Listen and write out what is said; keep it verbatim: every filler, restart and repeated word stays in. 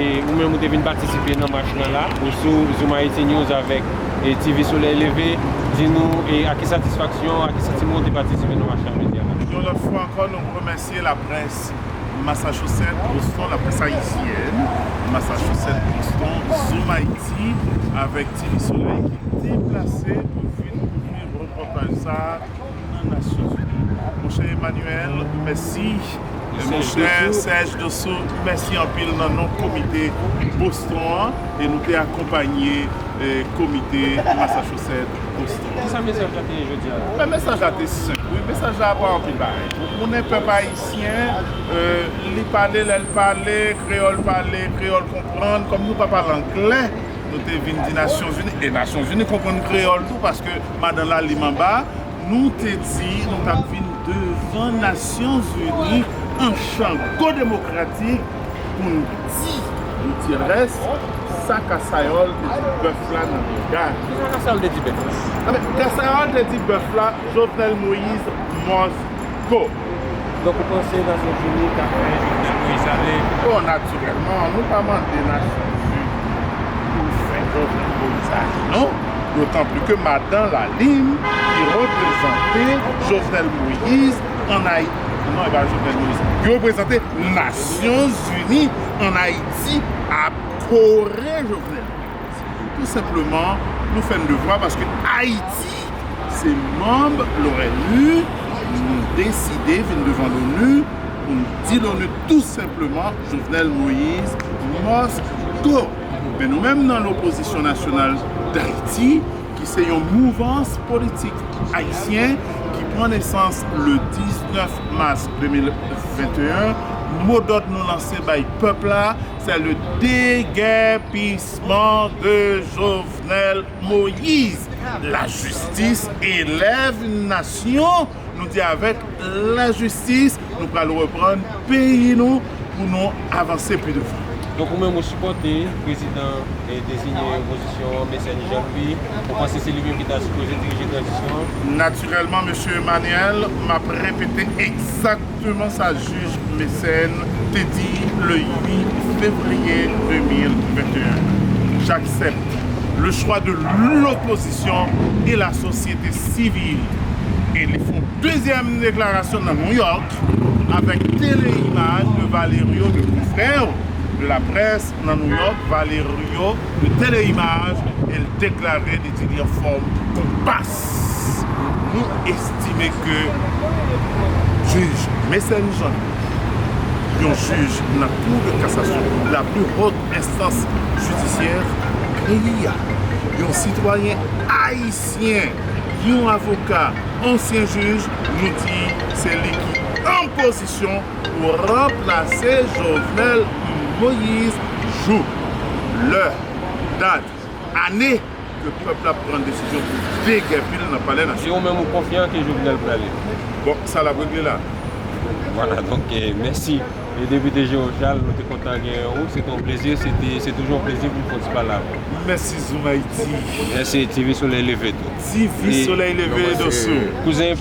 E ou menm ou te vin patisipe nan mach lan la, ou sou Zoom Haïti News avèk e, T V Solèy Leve. Di nou e, a ki satisfaksyon, a ki santiman ou te patisipe nan mach la jodi a la? Yon lòt fwa ankò, nou remèsye laprès Massachusetts, Boston, laprès ayisyèn, Massachusetts, Boston, Zoom Haïti, avèk T V Solèy ki deplase pou vin kouvri repòtaj sa a nan Nasyonzini. Monchè Emmanuel, mèsi. Monchè Serge Dossou, mèsi anpil nan non komite Boston an, e nou te akonpanye e, komite Massachusetts Boston. Kisa mesaj la te ye jodi a la? Men mesaj la te senp, wi. Mesaj la pa anpil bagay. Ou konnen pèp ayisyen, e, li pale, lè l pale, kreyòl pale, kreyòl konprann. Kòm nou pa pale anglè, nou te vin di Nasyonzini, e Nasyonzini konprann kreyòl tou, paske madan Lalim anba, nou te di nou t ap vin devan Nasyonzini an chango demokratik pou n di Gutierrez sa Kasayòl te di bèf la nan Vegas. Kisa Kasayòl te di bèf la? Anben, Kasayòl te di bèf la, Jovenel Moïse must go. Donk, ou panse Nasyonzini ta fè Jovenel Moïse ale? Bon, natirèlman, nou pa mande Nasyonzini pou l fè Jovenel Moïse ale, non. Dotan pli ke madan Lalim, ki reprezante Jovenel Moïse ann Ayiti, non, e pa Jovenel Moïse, ki reprezante Nasyonzini ann Ayiti, ap kore Jovenel Moïse. Tou senpleman, nou fè n devwa paske Ayiti se manm l'ONU, nou deside vin devan l'ONU pou n di l'ONU tou senpleman, Jovenel Moïse must go. Men nou menm nan Lopozisyon Nasyonal Dayiti, ki se yon mouvans politik ayisyen ki pran nesans le diznèf mas de mil venteyen, modòd nou lanse bay pèp la, c'est le déguerpissement de Jovenel Moïse. Lajistis elèv nasyon, nou di avèk lajistis, nou pral reprann peyi nou pou nou avanse pi devan. Donk, ou menm ou sipòte prezidan e deziye opozisyon an, Mecène Jean Louis, ou panse se li menm ki ta sipoze dirije tranzisyon an? Natirèlman, mesye Emmanuel, m ap repete egzakteman sa jij Mecène te di le uit février deux mille vingt et un. J'accepte le choix de l'opposition et la société civile. E li fè yon dezyèm deklarasyon nan New York avèk Teleimaj de Valerio, de confrère de la presse nan New York, Valerio de Teleimaj, e l deklare, li di li anfòm konpas. Nou estime ke jij Mecène Jean, yon jij nan Cour de cassation, la plus haute instance judiciaire peyi a, yon sitwayen ayisyen, yon avoka, ansyen jij, nou di se li ki an pozisyon pou ranplase Jovenel Moïse jou, lè, dat, ane ke pèp la pran desizyon pou degèpi l nan Palè Nasyonal. E ou menm ou konfyan ke Jovenel prale? Bon, sa l ap regle la. Vwala, donk, eh, mèsi. E Depite Jewo Chal, nou te kontan genyen ou. Se te yon plezi, se te, se toujou yon plezi pou n fè yon ti pale avè w. Mèsi Zoom Haïti. Mèsi T V Solèy Leve tou. T V Solèy Leve, Dossou. Kouzen,